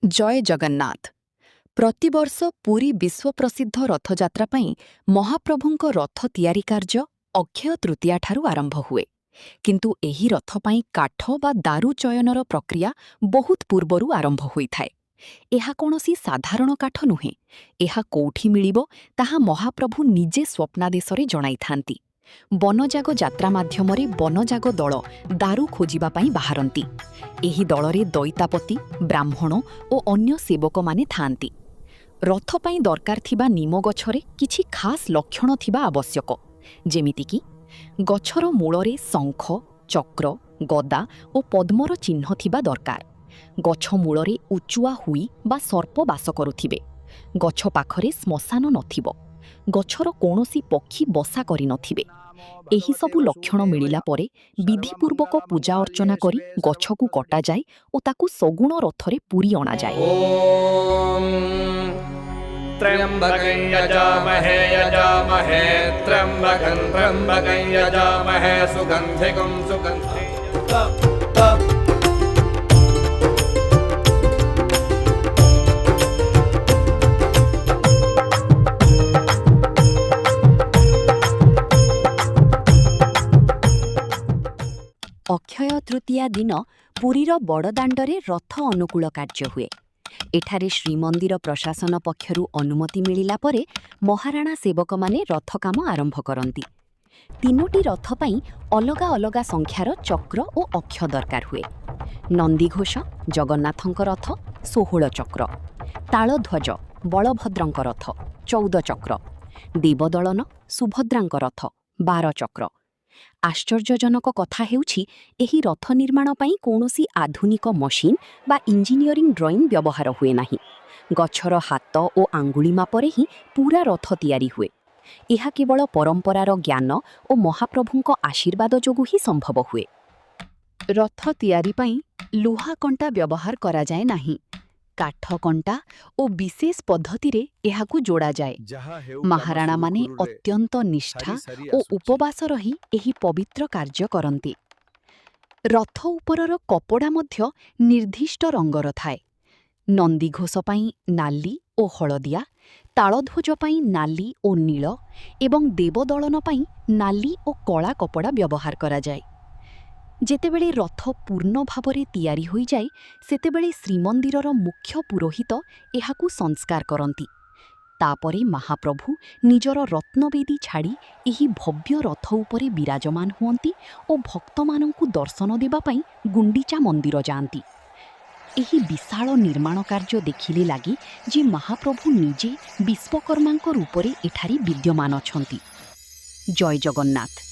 ଜୟ ଜଗନ୍ନାଥ। ପ୍ରତିବର୍ଷ ପୁରୀ ବିଶ୍ୱପ୍ରସିଦ୍ଧ ରଥଯାତ୍ରା ପାଇଁ ମହାପ୍ରଭୁଙ୍କ ରଥ ତିଆରି କାର୍ଯ୍ୟ ଅକ୍ଷୟ ତୃତୀୟାଠାରୁ ଆରମ୍ଭ ହୁଏ। କିନ୍ତୁ ଏହି ରଥ ପାଇଁ କାଠ ବା ଦାରୁ ଚୟନର ପ୍ରକ୍ରିୟା ବହୁତ ପୂର୍ବରୁ ଆରମ୍ଭ ହୋଇଥାଏ। ଏହା କୌଣସି ସାଧାରଣ କାଠ ନୁହେଁ। ଏହା କୋଉଠି ମିଳିବ, ତାହା ମହାପ୍ରଭୁ ନିଜେ ସ୍ୱପ୍ନାଦେଶରେ ଜଣାଇଥାନ୍ତି। ବନଯାଗ ଯାତ୍ରା ମାଧ୍ୟମରେ ବନଯାଗ ଦଳ ଦାରୁ ଖୋଜିବା ପାଇଁ ବାହାରନ୍ତି। ଏହି ଦଳରେ ଦଇତାପତି, ବ୍ରାହ୍ମଣ ଓ ଅନ୍ୟ ସେବକମାନେ ଥାଆନ୍ତି। ରଥ ପାଇଁ ଦରକାର ଥିବା ନିମ ଗଛରେ କିଛି ଖାସ୍ ଲକ୍ଷଣ ଥିବା ଆବଶ୍ୟକ, ଯେମିତିକି ଗଛର ମୂଳରେ ଶଙ୍ଖ, ଚକ୍ର, ଗଦା ଓ ପଦ୍ମର ଚିହ୍ନ ଥିବା ଦରକାର। ଗଛ ମୂଳରେ ଉଚୁଆ ହୁଇ ବା ସର୍ପ ବାସ କରୁଥିବେ। ଗଛ ପାଖରେ ଶ୍ମଶାନ ନଥିବ। ଗଛର କୌଣସି ପକ୍ଷୀ ବସା କରିନଥିବେ। ଏହିସବୁ ଲକ୍ଷଣ ମିଳିଲା ପରେ ବିଧିପୂର୍ବକ ପୂଜା ଅର୍ଚ୍ଚନା କରି ଗଛକୁ କଟାଯାଏ ଓ ତାକୁ ସଗୁଣ ରଥରେ ପୁରୀ ଅଣାଯାଏ। ॐ त्र्यम्बकं यजामहे, यजामहे त्र्यम्बकं, त्र्यम्बकं यजामहे सुगन्धिकं सुगन्धि। ଅକ୍ଷୟ ତୃତୀୟା ଦିନ ପୁରୀର ବଡ଼ଦାଣ୍ଡରେ ରଥ ଅନୁକୂଳ କାର୍ଯ୍ୟ ହୁଏ। ଏଠାରେ ଶ୍ରୀମନ୍ଦିର ପ୍ରଶାସନ ପକ୍ଷରୁ ଅନୁମତି ମିଳିଲା ପରେ ମହାରାଣା ସେବକମାନେ ରଥ କାମ ଆରମ୍ଭ କରନ୍ତି। ତିନୋଟି ରଥ ପାଇଁ ଅଲଗା ଅଲଗା ସଂଖ୍ୟାର ଚକ୍ର ଓ ଅକ୍ଷ ଦରକାର ହୁଏ। ନନ୍ଦିଘୋଷ, ଜଗନ୍ନାଥଙ୍କ ରଥ, 16 ଚକ୍ର। ତାଳଧ୍ୱଜ, ବଳଭଦ୍ରଙ୍କ ରଥ, 14 ଚକ୍ର। ଦେବଦଳନ, ସୁଭଦ୍ରାଙ୍କ ରଥ, 12 ଚକ୍ର। ଆଶ୍ଚର୍ଯ୍ୟଜନକ କଥା ହେଉଛି, ଏହି ରଥ ନିର୍ମାଣ ପାଇଁ କୌଣସି ଆଧୁନିକ ମସିନ୍ ବା ଇଞ୍ଜିନିୟରିଂ ଡ୍ରଇଂ ବ୍ୟବହାର ହୁଏ ନାହିଁ। ଗଛର ହାତ ଓ ଆଙ୍ଗୁଳି ମାପରେ ହିଁ ପୂରା ରଥ ତିଆରି ହୁଏ। ଏହା କେବଳ ପରମ୍ପରାର ଜ୍ଞାନ ଓ ମହାପ୍ରଭୁଙ୍କ ଆଶୀର୍ବାଦ ଯୋଗୁଁ ହିଁ ସମ୍ଭବ ହୁଏ। ରଥ ତିଆରି ପାଇଁ ଲୁହା କଣ୍ଟା ବ୍ୟବହାର କରାଯାଏ ନାହିଁ। କାଠ କଣ୍ଟା ଓ ବିଶେଷ ପଦ୍ଧତିରେ ଏହାକୁ ଯୋଡ଼ାଯାଏ। ଯାହା ହେଉ, କାମ ମହାରାଣାମାନେ ସୁରୁଖୁରୁରେ ଅତ୍ୟନ୍ତ ନିଷ୍ଠା ସାରି ସାରି ଓ ଆସୁଛି। ଉପବାସ ରହି ଏହି ପବିତ୍ର କାର୍ଯ୍ୟ କରନ୍ତି। ରଥ ଉପରର କପଡ଼ା ମଧ୍ୟ ନିର୍ଦ୍ଦିଷ୍ଟ ରଙ୍ଗର ଥାଏ। ନନ୍ଦିଘୋଷ ପାଇଁ ନାଲି ଓ ହଳଦିଆ, ତାଳଧ୍ୱଜ ପାଇଁ ନାଲି ଓ ନୀଳ ଏବଂ ଦେବଦଳନ ପାଇଁ ନାଲି ଓ କଳା କପଡ଼ା ବ୍ୟବହାର କରାଯାଏ। ଯେତେବେଳେ ରଥ ପୂର୍ଣ୍ଣ ଭାବରେ ତିଆରି ହୋଇଯାଏ, ସେତେବେଳେ ଶ୍ରୀମନ୍ଦିରର ମୁଖ୍ୟ ପୁରୋହିତ ଏହାକୁ ସଂସ୍କାର କରନ୍ତି। ତାପରେ ମହାପ୍ରଭୁ ନିଜର ରତ୍ନବେଦୀ ଛାଡ଼ି ଏହି ଭବ୍ୟ ରଥ ଉପରେ ବିରାଜମାନ ହୁଅନ୍ତି ଓ ଭକ୍ତମାନଙ୍କୁ ଦର୍ଶନ ଦେବା ପାଇଁ ଗୁଣ୍ଡିଚା ମନ୍ଦିର ଯାଆନ୍ତି। ଏହି ବିଶାଳ ନିର୍ମାଣ କାର୍ଯ୍ୟ ଦେଖିଲେ ଲାଗେ ଯେ ମହାପ୍ରଭୁ ନିଜେ ବିଶ୍ୱକର୍ମାଙ୍କ ରୂପରେ ଏଠାରେ ବିଦ୍ୟମାନ ଅଛନ୍ତି। ଜୟ ଜଗନ୍ନାଥ।